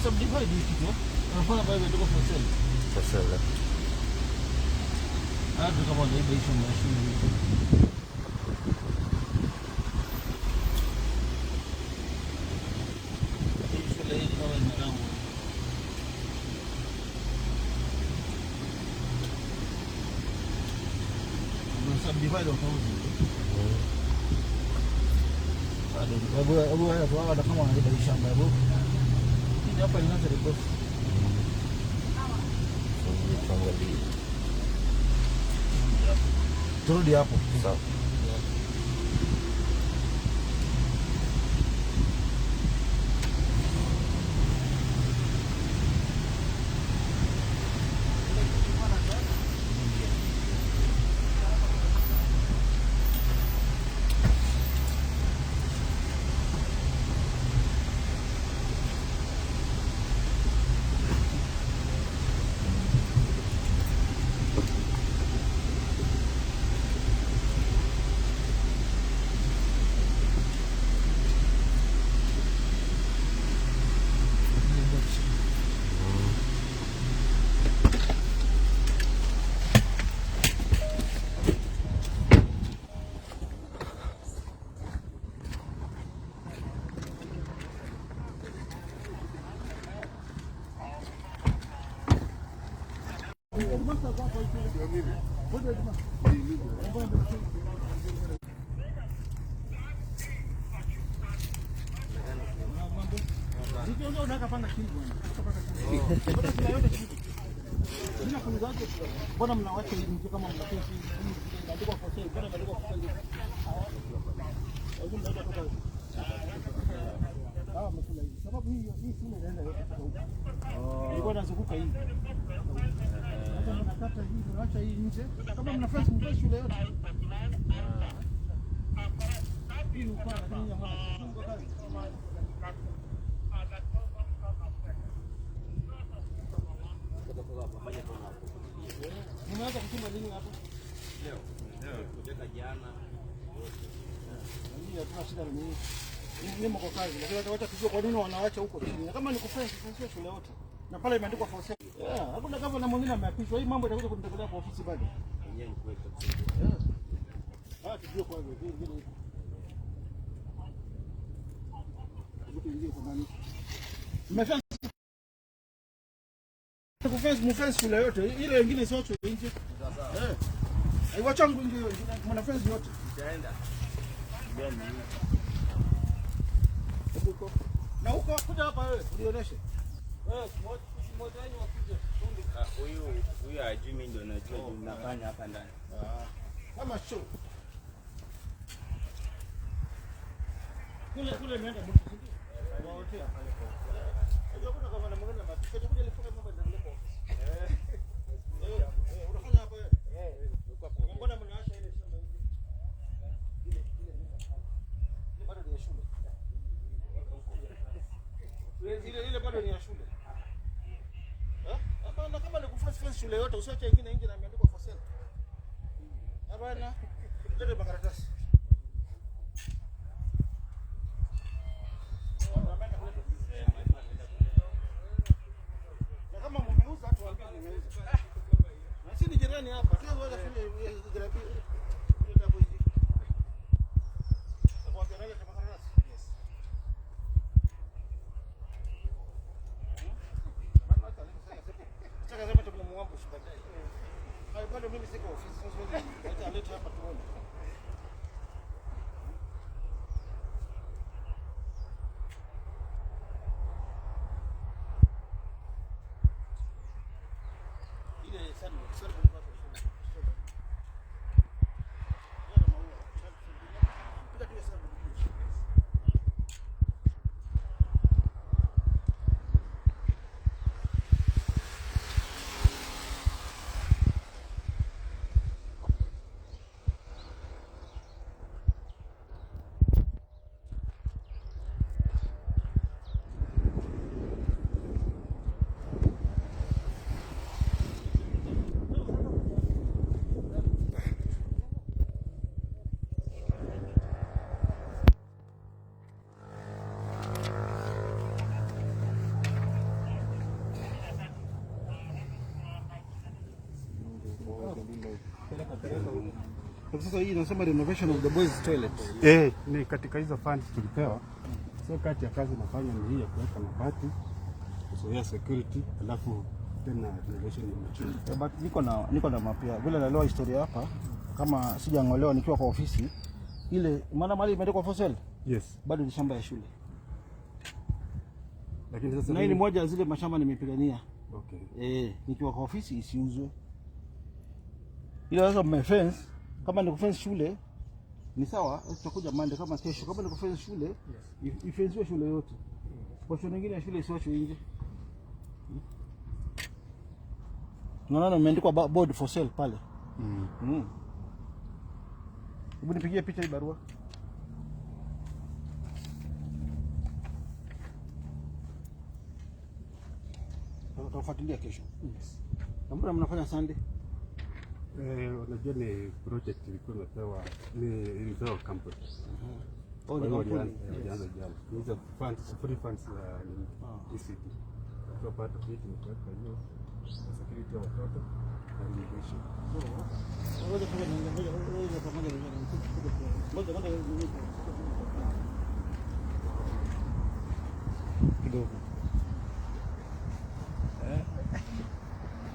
Subdivide hii kitu. Unafanya pale imeandikwa for sale. For sale. Hata kama wanaiba hizo mashine hizo. Hii shule hii kama imerangwa. Ndio subdivide wakauza. Bado hebu hebu hebu hata kama wanaiba hii shamba hebu. Hii hapa inaanza record. Tuangalie. Turudi hapo. Sawa. Mbona mnawacha nje kama mnafesi imeandikwa for sale? Mbona imeandikwa for sale? Lakini mnaenda toka hawa wamekula hivi. Sababu hii hii shule inaenda yote kutoka huko. Ilikuwa inazunguka hivi. Sasa mnakata hii, mnaacha hii nje. Kama mna fence mfence shule yote. Hii ni upana lakini hamna. Kazi. Nimeanza kuchimba lini hapo? Leo. Leo kuteka jana. Mimi hatuna shida na mimi. Mimi mko kazi, lakini wacha tujue kwa nini wanawacha huko chini. Na kama ni kufence, fence shule yote. Na pale imeandikwa for sale. Yeah, hakuna gavana mwingine ameapishwa. Hii mambo itakuja kunitekelea kwa ofisi bado. Yenyewe ni kweli kabisa. Yeah. Ah, tujue kwanza vile vile iko. Hebu tuingie kwa nani? Mmefence kufence mfence shule yote. Ile nyingine siwachwe nje. Eh. Haiwachangu nje hiyo ingine. Mna fence yote. Itaenda. Hebu huko. Na huko kuja hapa wewe, ulionyeshe. Wewe mmoja wenu akuje. Ah, huyu huyu hajui, mimi ndio najua juu nafanya hapa ndani. Ah. Kama show. Kule kule nienda mtu si ndio? Waotea pale kwa. Unajua kuna kama na mwingine mapisha kuja alifunga mambo ndio kwa ofisi. Eh. Eh, unafanya hapa wewe? Eh, Mbona mnaacha ile shamba nje? Ile ile ile bado ni ya shule. Ile ile bado ni ya shule. Eh? Hapana, kama ni kufence fence shule yote usiache ingine nje na imeandikwa for sale. Hapana. Lete makaratasi. Na kama mmeuza tuambie nimeuza. Na si ni jirani hapa. Tuweza shule jirani. Ile hapo hivi. Kwa naleta makaratasi. Yes. Sasa sema tunamuomba baadaye. Hayo bado mimi siko ofisi. Sasa siwezi acha alete hapa tuone. Ile sana sana kwa Piga tu hesabu. Sasa hii inasema renovation of the boys toilet. Eh, ni katika hizo funds tulipewa. So kati ya kazi nafanya ni hii ya kuweka mabati, kuzoea security, alafu tena renovation ya machoo. Eh, but niko na mapia. Vile naelewa historia hapa, kama sijang'olewa nikiwa kwa ofisi ile, maana mali imeandikwa for sale, Yes. bado ni shamba ya shule. Lakini sasa Na hii ni mimi- moja ya zile mashamba nimepigania. Okay. Eh, nikiwa kwa ofisi isiuzwe. Ile sasa mmefence, kama ni kufence shule ni sawa, tutakuja Monday kama kesho. Kama ni kufence shule, yes, ifensiwe shule yote. Portion nyingine ya shule isiwachwe nje. Naona imeandikwa board for sale pale. Hebu nipigie picha hii barua. Tutafuatilia kesho. Yes. Na mbona mnafanya Sunday? Eh, unajua ni project ilikuwa imepewa, ni ilipewa kampuni. Oh, Kwa ni hiyo kampuni. walianza jana. Ni hizo funds, free funds ya nini, ECD. So part of it ni kuweka hiyo security ya watoto na renovation. Ngoja ngoja ngoja ngoja ngoja ngoja ngoja ngoja kidogo. Eh?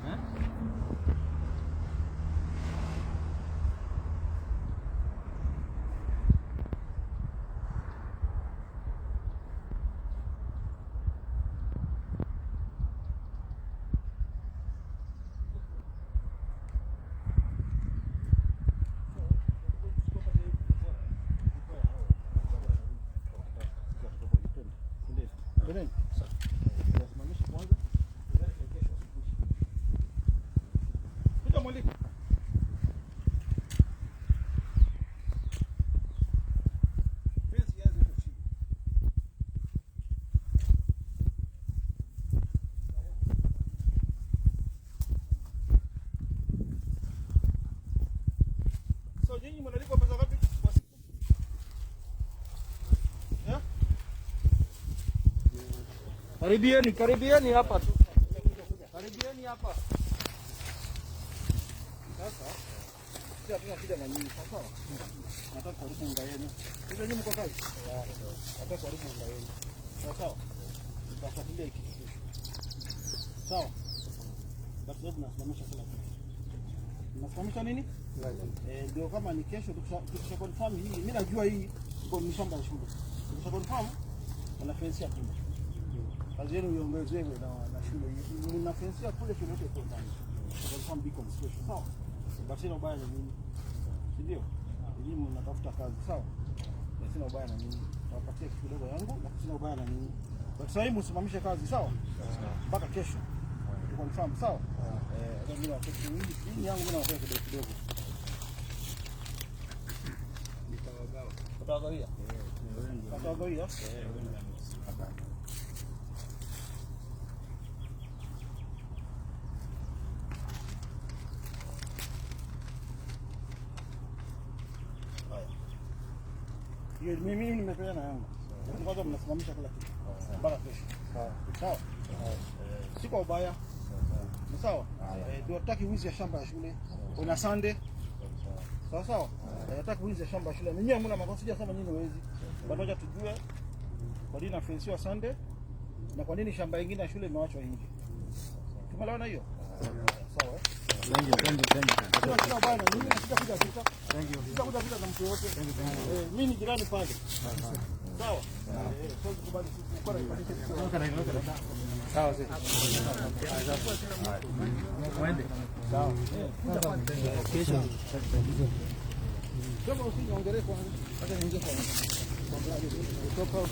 Eh? Twendeni. Tusimamishe kwanza. Kesho asubuhi. Kuja mwalimu. Fence ianze huko chini. So nyinyi mnalipwa pesa ngapi kwa siku? Eh? Karibieni, karibieni hapa tu. Karibieni hapa. Sasa sisi hatuna shida na nyinyi, sawa sawa? Nataka kuharibu unga yenu. Sasa nyinyi mko kazi? Nataka kuharibu unga yenu. Sawa sawa? Nitafuatilia hiki kitu kesho. Sawa? Basi leo tunasimamisha kila kitu. Tunasimamisha nini? Eh, ndio kama ni kesho tukisha confirm hii, mimi najua hii iko ni shamba ya shule. Tukisha confirm wana fence ya kule. Kazi yenu iongezewe na shule. Mna fence ya kule, shule yote iko ndani. Confirm beacons kesho, sawa? But sina ubaya na nyinyi. Si ndio? Nyinyi mnatafuta kazi, sawa? Na sina ubaya na nyinyi. Nawapatia kitu kidogo yangu, lakini sina ubaya na nyinyi. But sasa hivi msimamishe kazi, sawa? Mpaka kesho. Tu confirm, sawa? Eh, sasa mimi nawapea kitu nyingi, hii yangu mimi nawapea kidogo kidogo. Nitawagawa. Utawagawia? Utawagawia? Haya. Hiyo mimi nimepeana yangu. Lakini kwanza mnasimamisha kila kitu mpaka kesho. Sawa? Si kwa ubaya. Ni sawa? Eh, ndio hatutaki wizi ya shamba ya shule. Una Sunday. Sawa sawa? Eh, hataki wizi ya shamba ya shule. Ninyi hamna makosa, sijasema nyinyi wezi. Bado wacha tujue kwa nini nafensiwa Sunday na kwa nini shamba ingine ya shule imewachwa nje. Tumeelewana hiyo? Sawa. Eh? Thank you, thank you, thank you. Sina ubaya na nyinyi na sitakuja vita. Sitakuja vita na mtu yoyote. Eh, mimi ni jirani pale. Sawa? Eh, siwezi kubali sisi ukora ifanyike. Sawa sasa. Mwende. Sawa. Kesho. Kama usiniongelee kwanza, acha niingie kwanza. Kutoka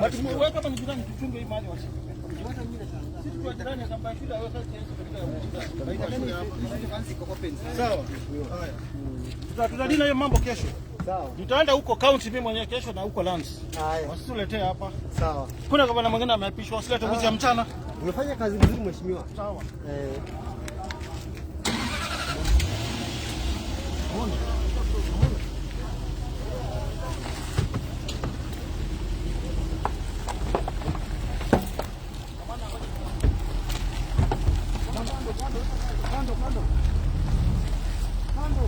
But wewe kama ni jirani tuchunge hii mali wasi. Sisi kwa jirani kama shule wewe sasa Sawa. Haya. Tutadili hiyo mambo kesho. Sawa. Nitaenda huko county mimi mwenyewe kesho na huko lands. Haya. Wasituletee hapa. Sawa. Kuna gavana mwingine ameapishwa, wasilete wizi ya mchana. Umefanya kazi nzuri mheshimiwa. Sawa. Eh. Kando, kando. Kando.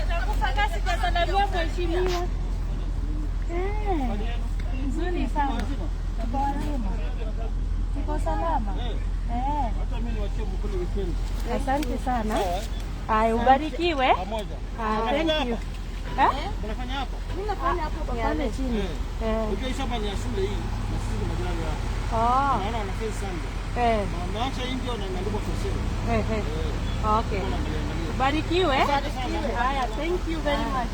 Utakufa sijasalamia mheshimiwa. Eh, nzuri sana. Tuko wazima. Tuko salama. Eh. Hata mimi niwachie mkule weekend. Asante sana. Haya, ubarikiwe. Pamoja. Ah, thank you. Eh? Mnafanya hapa? Mimi nafanya hapo pale chini. Eh. Unajua hii shamba ni ya shule hii na sisi ni majirani hapa. Oh. Naona wana fence sana. Eh. Na wameacha hii ndio na imeandikwa for sale. Eh, eh. Okay. Ubarikiwe. Haya, thank you very much.